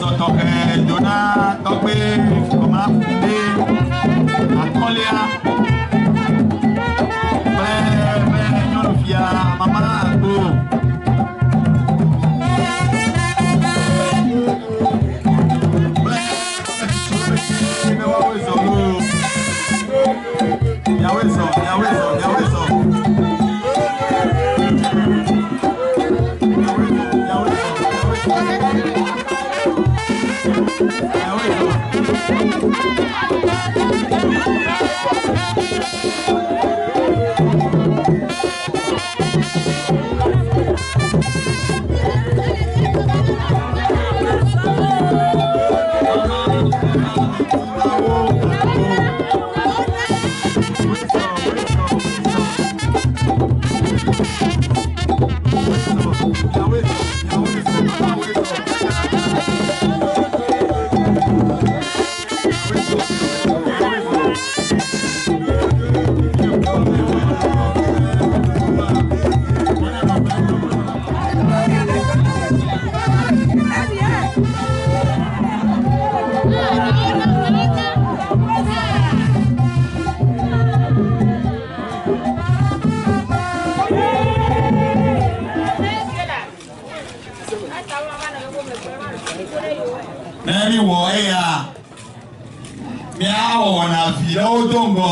Zɔzɔ tɔxɛ do na tɔgbe kɔma ɖe atɔ̃lia kple eƒe nyɔnufia mama agbo. Kple be woawoe zɔ loo. Miawoe zɔ, miawoe zɔ, miawoe zɔ. Miawoe zɔ, miawoe zɔ, miawoe zɔ. Miawoe zɔ. Ne míwɔ eya, míawɔ wɔna vi ɖewo do ŋgɔ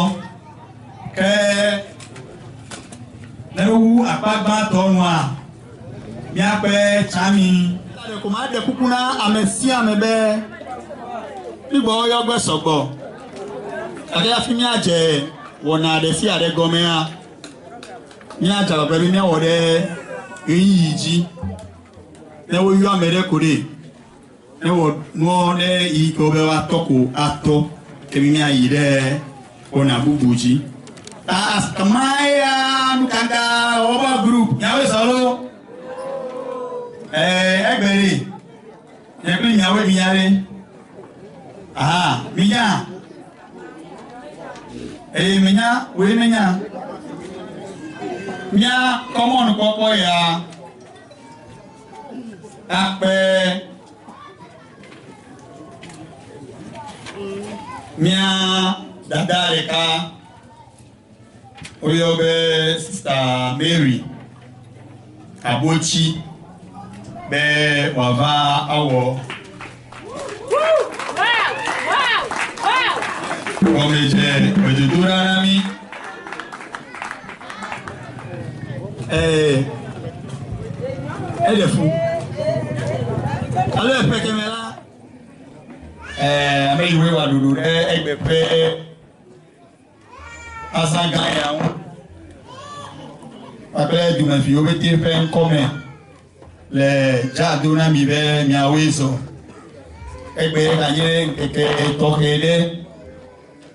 ke ne wu akpa gbãtɔ nua, míakpe tsami. Ɖeko maɖe kuku na ame sia ame be mígbɔ yɔgbe sɔgbɔ gake hafi míadze wɔna ɖe sia ɖe gɔmea, míadze agbagba be míawɔ ɖe ɣeyiɣi dzi. Ne woyɔ ame ɖe ko ɖe, ne wɔ nuɔ ne yi ke wobe woatɔ ko atɔ ke mi míayi ɖe wɔna bubu dzi. Ta kamaya nukaka wɔba group miawoe zɔ lo. Ɛɛ egbe ɖe, nye kple miawoe minya ɖe. Aha, minya. Eye menya, woe menya. Mía kɔmɔnukpɔkpɔ ya akpe mía dada ɖeka woyɔ be Sista Mary Abotsi be wòava awɔ gɔmedze gbedodoɖa na mí. Ee, eɖe fu. Alo eƒe keme la, ee, ame yiwoe wɔ ɖoɖo ɖe egbe ƒe azã gã ya ŋu kpakple dumeviwo pete ƒe ŋkɔme le dza do na mi be miawoe zɔ. Egbe ganye ŋkeke tɔxɛ ɖe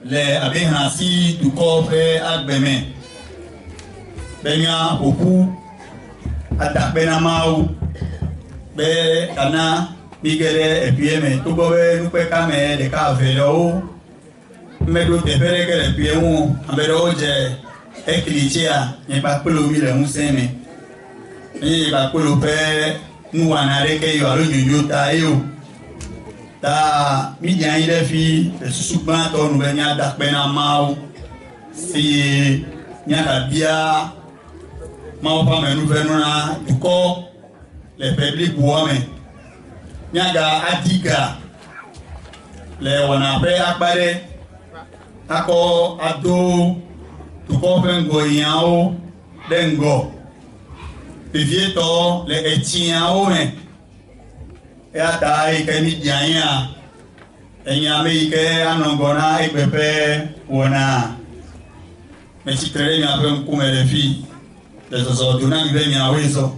le abe hlasi dukɔ ƒe agbe me be míaƒo ƒu ada akpe na Mawu be gana míge ɖe eƒea me togbɔ be nukpekame ɖeka eve ɖewo meɖo teƒe ɖeke le ƒea ŋu o. Ame ɖewo dze ekli tsia nye kpakple wo mi le ŋusẽ me. Menye nye kpakple wo ƒe nuwɔna aɖeke yi o alo nyonyo ta ye o. Ta mídze anyi ɖe fi le susu gbãtɔ nu be míada akpe na Mawu eye míagabia Mawu ƒe amenuvenu na dukɔ le ƒe bliboa me. Míaga adi ga le wɔna ƒe akpa ɖe akɔ ado dukɔ ƒe ŋgɔyiawo ɖe ŋgɔ vevietɔ le etsiawo me. Eya ta eyi ke mídze anyia, enye ame yi ke anɔ ŋgɔ na egbe ƒe wɔna. Metsitre ɖe miaƒe ŋkume le fi le zɔzɔ do na mi be miawoe zɔ.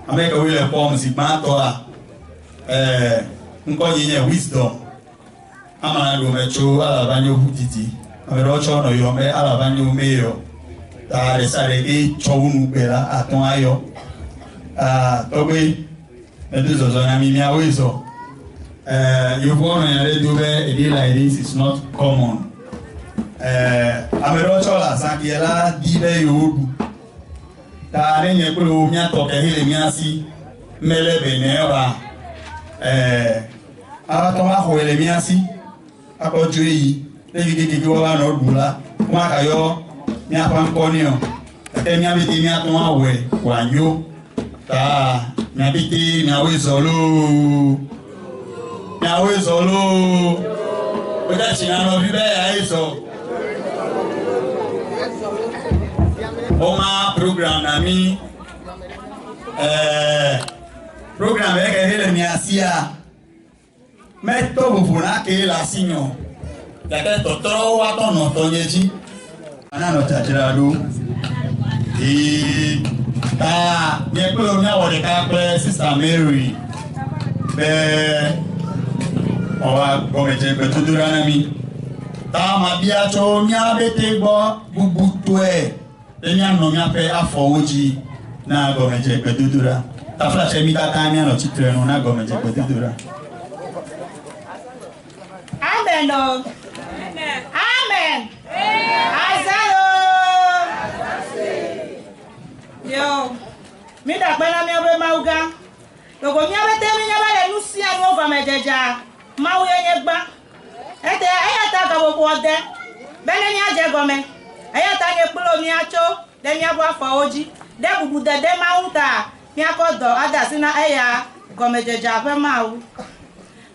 Ame kewoe le kpɔm zi gbãtɔa, ɛɛ ŋkɔnye nye Wisdom. Amala ɖo tso alava nye ʋu didi. Ame ɖewo tsɔ nɔ yɔm be alava nye meyɔ. Ta ɖe sia ɖe ke tsɔ wu nugbe la atɔ ayɔ. Aa tɔgbe medo zɔzɔ na mi miawoe zɔ. Ɛɛ yevuwo nɔ nya ɖe do be a day like this is not common. Ɛɛ ame ɖewo tsɔ le azã kia la di be yewo ɖu. Ta ne nye kple wo míatɔ ke he le mía si mele be ne wa ɛɛ. Ava tɔ va xɔe le mía si akɔ dzoe yi ne kekeke woava nɔ ɖu la womagayɔ míaƒe ŋkɔ nɛ o. Gake mía pete míate ŋu awɔe wòanyo. Ta mía pete miawoe zɔ loo. Miawoe zɔ loo. Wode tsi na nɔvi be yae zɔ. Woma program na mí. Ɛɛ program yɛ ke le mia sia metɔ vovo na ke le asinye o. Gake tɔtrɔwo woatɔ nɔ tɔnye dzi. Ana nɔ dzadzra ɖo. Ee ta nye kple wo míawɔ ɖeka kple Sista Mary be wòawa gɔmedze gbedodoɖa na mí. Ta mabia tso mía bete gbɔ bubutɔe be míanɔ míaƒe afɔwo dzi na gɔmedze gbedodoɖa. Taflatse mí katã míanɔ tsitre nu na gɔmedze gbedodoɖa. Amen. Oh. Amen. Isaiah. Yo. Mi da kpe na míaƒe Mawu gã. Loko míaƒe te mínya be le nu sia nuwo gɔmedzedzea, Mawu ye nye gbã. Ete eya ta gaƒoƒoa de be ne míadze gɔme. Eya ta nye kple wò míatso ɖe míaƒe afɔwo dzi ɖe bubudede Mawu ta míakɔ dɔ ade asi na eya gɔmedzedzea ƒe Mawu.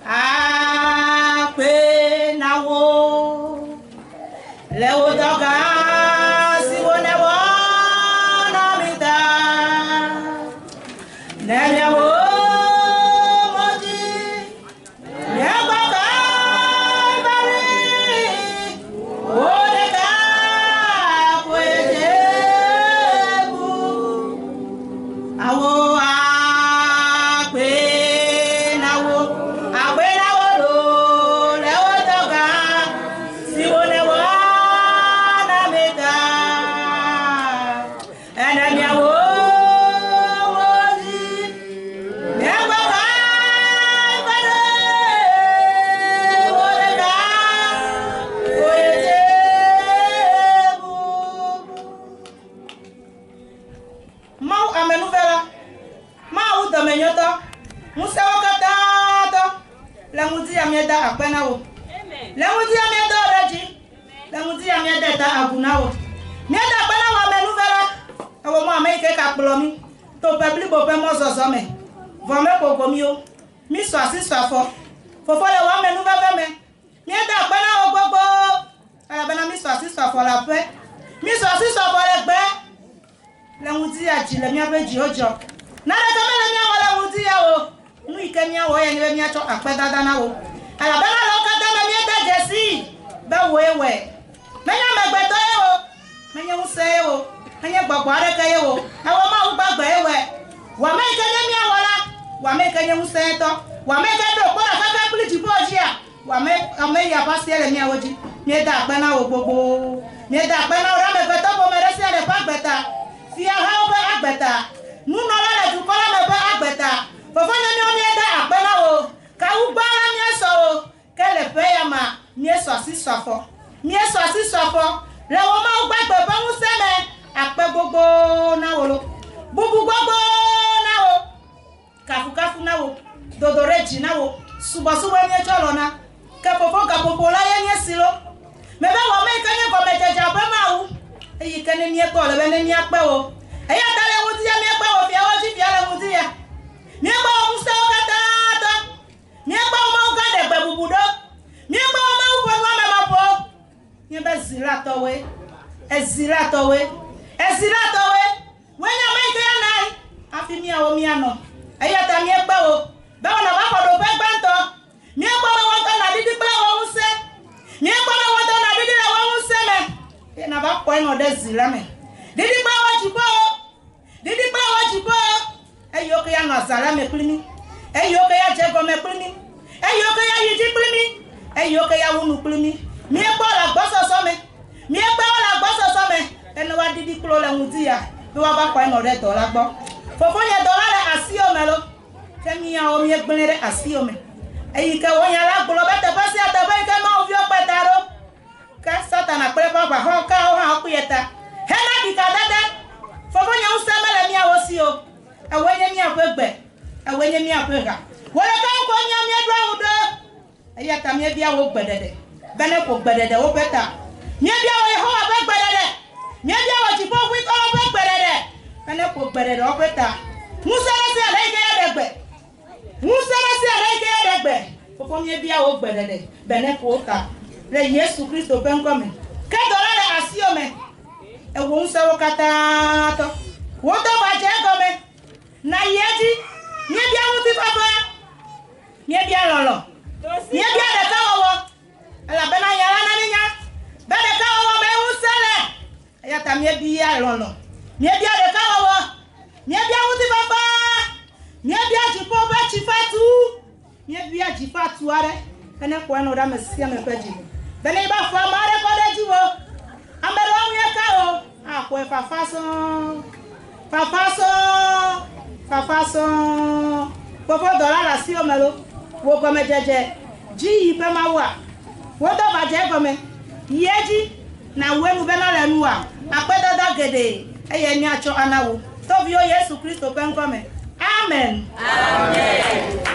Akpe na wo le wò dɔ gã siwo nèwɔ na mí ta. Ne míawo mɔ dzi, míagbɔ Kalvari, wò ɖeka koe dze ku. Awo akpe na wo, akpe na wo loo le wò dɔ gã siwo nèwɔ na mí ta. Ene míawo mɔ dzi, míagbɔ Kalvari, wò ɖeka koe dze ku. Mawu amenuvela, Mawu dɔmenyotɔ, ŋusẽwo katã tɔ, le ŋdi ya míeda akpe na wò. Le ŋdi ya míedo wò ɖe dzi. Le ŋdi ya míede ta agu na wò. Míeda akpe na wò amenuvela, ewɔ mɔ ame yi ke kakplɔ mí to ƒe blibo ƒe mɔzɔzɔ me. Vɔ meƒo go mí o. Mí sɔ asi sɔ afɔ. Fofo le wò amenuveve me. Míeda akpe na wò gbogbo elabena mí sɔ asi sɔ afɔ le aƒe. Mí sɔ asi sɔ afɔ le gbe. Le ŋdi ya dzi le míaƒe dziwo dzɔ. Naneke mele míawɔ le ŋdi ya o. Nu yi ke míawɔ ya nye be míatsɔ akpedada na wò. Elabena le wo katã me míede dzesii be wòe wɔe. Menye amegbetɔ ye o, menye ŋusẽ ye o, menye gbɔgbɔ aɖeke ye o. Ewɔ Mawu gbagbe ye wɔe. Wò ame yi ke nye mía wɔla, wò ame yi ke nye ŋusẽtɔ, wò ame yi ke ɖo kpɔ le xexe kple dziƒo dzia, wò ame ame ya ƒe asie le míawo dzi. Míeda akpe na wò gbogbo. Míeda akpe na wò ɖe amegbetɔ ƒome ɖe sia ɖe ƒe agbe ta. Fiahawo ƒe agbe ta. Nunɔla le dukɔ la me ƒe agbe ta. Fofonye míawo míeda akpe na wò. Kawu gbã la míesɔ wò. Ke le ƒe ya mea, míesɔ asi sɔ afɔ. Míesɔ asi sɔ afɔ le wò Mawu gbagbe ƒe ŋusẽ me. Akpe gbogbo na wò lo. Bubu gbogbo na wò. Kafukafu na wò. Dodo ɖe dzi na wò. Subɔsubɔe míetsɔ lɔna. Ke fofo gaƒoƒo la ye nye si lo. Mebe wò ame yi ke nye gɔmedzedzea ƒe Mawu. Eyi ke ne míekpɔ le be ne míakpe wò. Eya ta le ŋdi ya míekpe wò fiawo dzi fia le ŋdi ya. Míekpe wò ŋusẽwo katã tɔ. Míekpe wò Mawu gã ɖe gbe bubu ɖo. Míekpe wò Mawu ƒe nu ame maƒo. Míebe zilatɔwoe. Ezilatɔwoe. Ezilatɔwoe. Woe nye ame yi ke ya nae hafi míawo míanɔ. Eya ta míekpe wò be wònɔ va xɔ ɖoƒe gbãtɔ. Míekpɔ be wò ŋutɔ nàɖiɖi kple wò ŋusẽ. Míekpɔ be wò ŋutɔ nàɖiɖi le wò ŋusẽ me. Eye nàva xɔe nɔ ɖe zi la me. Ɖiɖi kple wò dziƒowo. Ɖiɖi kple wò dziƒowo. Eyi wo ke ya nɔ azã la me kpli mí. Eyi wo ke ya dze gɔme kpli mí. Eyi wo ke ya yi dzi kpli mí. Eyi wo ke ya wu nu kpli mí. Míekpɔ le agbɔsɔsɔ me. Míekpe wo le agbɔsɔsɔ me be ne woaɖiɖi kpli wo le ŋdi ya be woava xɔe nɔ ɖe dɔ la gbɔ. Fofonye dɔ la le asiwò me lo. Ke míawo míegblẽe ɖe asiwò me. Eyi ke wò nya la gblɔ be teƒe sia teƒe yi ke Mawu viwo kpe ta ɖo. Ke Satana kple eƒe aʋahɔkawo hã wokpee ta hena ɖikadede. Fofonye ŋusẽ mele míawo si o. Ewòe nye míaƒe gbe. Ewòe nye míaƒe ha. Wò ɖeka ŋu koe míawo míeɖoa ŋu ɖo. Eya ta míebia wò gbeɖeɖe be neƒo gbeɖeɖe woƒe ta. Míebia wò Yehowa ƒe gbeɖeɖe. Míebia wò Dziƒoʋĩtɔ la ƒe gbeɖeɖe be neƒo gbeɖeɖe woƒe ta. Ŋusẽ ɖe sia ɖe yi ke aɖe gbe. Ŋusẽ ɖe sia ɖe yi ke aɖe gbe. Fofo míebia wò gbeɖeɖe be neƒo wo ta le Yesu Kristo ƒe ŋkɔ me. Ke dɔ la le asiwò me. Ewò ŋusẽwo katã tɔ. Wò dɔ va dze egɔme. Nàyi edzi. Míebia ŋutifafa. Míebia lɔlɔ̃. Míebia ɖekawɔwɔ. Elabena nya la na mínya be ɖekawɔwɔ mee ŋusẽ le. Eya ta míebia lɔlɔ̃. Míebia ɖekawɔwɔ. Míebia ŋutifafa. Míebia dziƒo ƒe tsi fatu. Míebia dzi fatu aɖe be neƒo enu ɖe ame sia ame ƒe dzi me. Be ne yi va fɔ ame aɖe kɔ ɖe dziwò, ame ɖewo ŋue ka o, axɔe fafa sɔŋ. Fafa sɔŋ, fafa sɔŋ. Fofo dɔla le asiwò me lo, wò gɔmedzedze dzi yi ƒe Mawua. Wò dɔ va dze egɔme. Yi edzi nàwu enu be nale nua akpedada geɖe eye míatsɔ ana wò to Viwò Yesu Kristo ƒe ŋkɔ me. Amen. Amen.